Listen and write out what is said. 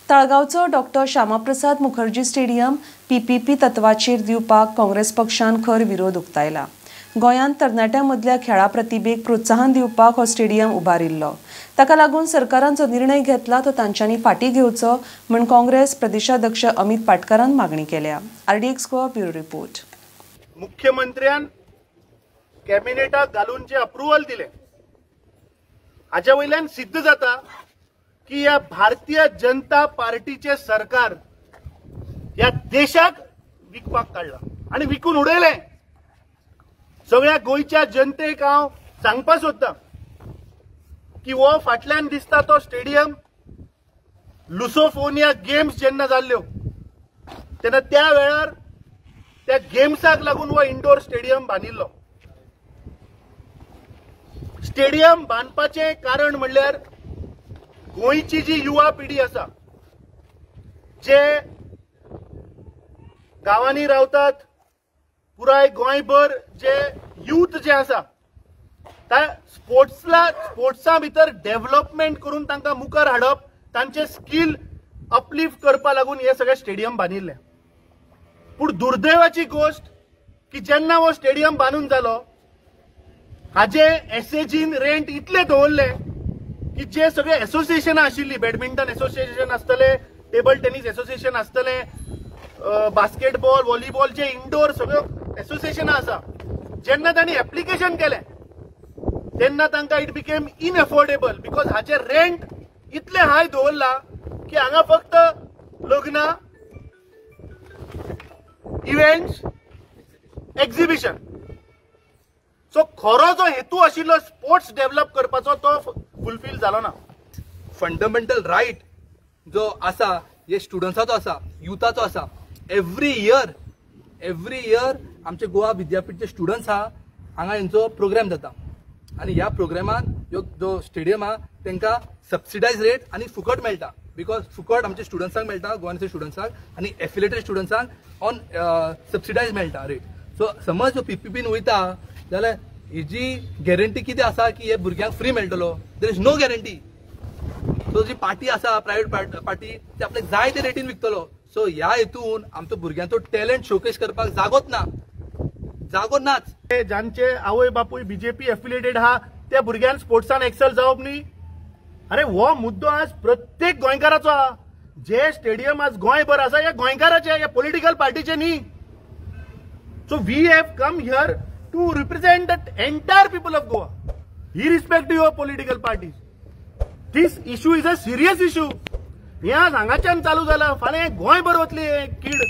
ताळगांवचो doctor Shyamaprasad Mukherjee stadium PPP तत्वाचेर दिवपाक काँग्रेस पक्षान खर विरोध उक्तायला. गोंयांत तरणाट्यां मदल्या खेळा प्रतिभेक प्रोत्साहन दिवपाक हो स्टेडियम उबारिल्लो. ताका लागून सरकारान जो निर्णय घेतला तो तांच्यांनी फाटीं घेवचो म्हूण काँग्रेस प्रदेशाध्यक्ष अमित पाटकारान मागणी केल्या. RDX Goa bureau report. मुख्यमंत्र्यान कॅबिनेटाक घालून जे अप्रुव्हल दिले हाज्या वयल्यान सिद्ध जाता की ह्या भारतीय जनता पार्टीचे सरकार ह्या देशाक विकपाक काडला आनी विकून उडयलें. सगळ्या गोंयच्या जनतेक हांव सांगपाक सोदतां की हो फाटल्यान दिसता तो स्टेडियम लुसोफोनिया गेम्स जेन्ना जाल्ल्यो तेन्ना त्या वेळार त्या गेम्साक लागून हो इंडोर स्टेडियम बांदिल्लो. स्टेडियम बांदपाचें कारण म्हणल्यार गोंयची जी युवा पिढी आसा, जे गांवांनी रावतात, पुराय गोंयभर जे यूथ जे आसा त्या स्पोर्ट्सा भितर डेव्हलपमेंट करून तांकां मुखार हाडप, तांचे स्कील अपलिफ्ट करपा लागून हे सगळे स्टेडियम बांदिल्ले. पूण दुर्दैवाची गोश्ट की जेन्ना हो स्टेडियम बांदून जालो हाजे एसएजीन रेंट इतले दवरले की जे सगळे एसोसिएशनां आशिल्ली, बॅडमिंटन एसोसिएशन आसतले, टेबल टेनीस एसोसिएशन आसतले, बास्केटबॉल, व्हॉलीबॉल, जे इंडोर सगळ्यो एसोसिएशनां आसा, जेन्ना तांणी एप्लिकेशन केलें तेन्ना तांकां it became इनएफोर्डेबल because हाचे रेंट इतले हाय दवरला की हांगा फक्त लग्नां, इव्हेंट्स, एक्झिबिशन. सो खरो जो हेतू आशिल्लो स्पोर्ट्स डेव्हलप करपाचो तो फुलफील जालो ना. फंडामेंटल रायट जो आसा हे स्टुडंट्साचो आसा, युथाचो आसा. एवरी इयर आमचे गोवा विद्यापीठचे स्टुडंट्स आहा हांगा हेंचो प्रोग्राम जाता आनी ह्या प्रोग्रामान जो स्टेडियम आहा तांकां सबसिडायज रेट आनी फुकट मेळटा, because फुकट आमच्या स्टुडंट्सांक मेळटा, गोवाचे स्टुडंट्सांक आनी एफिलेटेड स्टुडंट्सांक ऑन सबसिडायज मेळटा रेट. सो समज जो पीपीपीन वयता जाल्यार हेजी गॅरंटी कितें आसा की हे भुरग्यांक फ्री मेळटलो? There is no guarantee. So ji party आसा प्रायवेट पार्टी ती आपल्याक जाय ते रेटीन विकतलो. सो ह्या हेतून आमचो भुरग्यांचो टॅलंट शोकेस करपाक जागोच ना, जागो नाच. जांचे आवय बापूय बीजेपी एफिलिएटेड आहा त्या भुरग्यान स्पोर्ट्सान एक्सेल जावप न्ही. अरे हो मुद्दो आज प्रत्येक गोंयकाराचो आहा. जे स्टेडियम आज गोंयभर आसा ह्या गोंयकाराचे, ह्या पॉलिटिकल पार्टीचे न्ही. So we have come here to represent the entire people of Goa irrespective of political parties. This issue is a serious issue. हे आज हांगाच्यान चालू जाला, फाल्यां गोंयभर वतली कीड.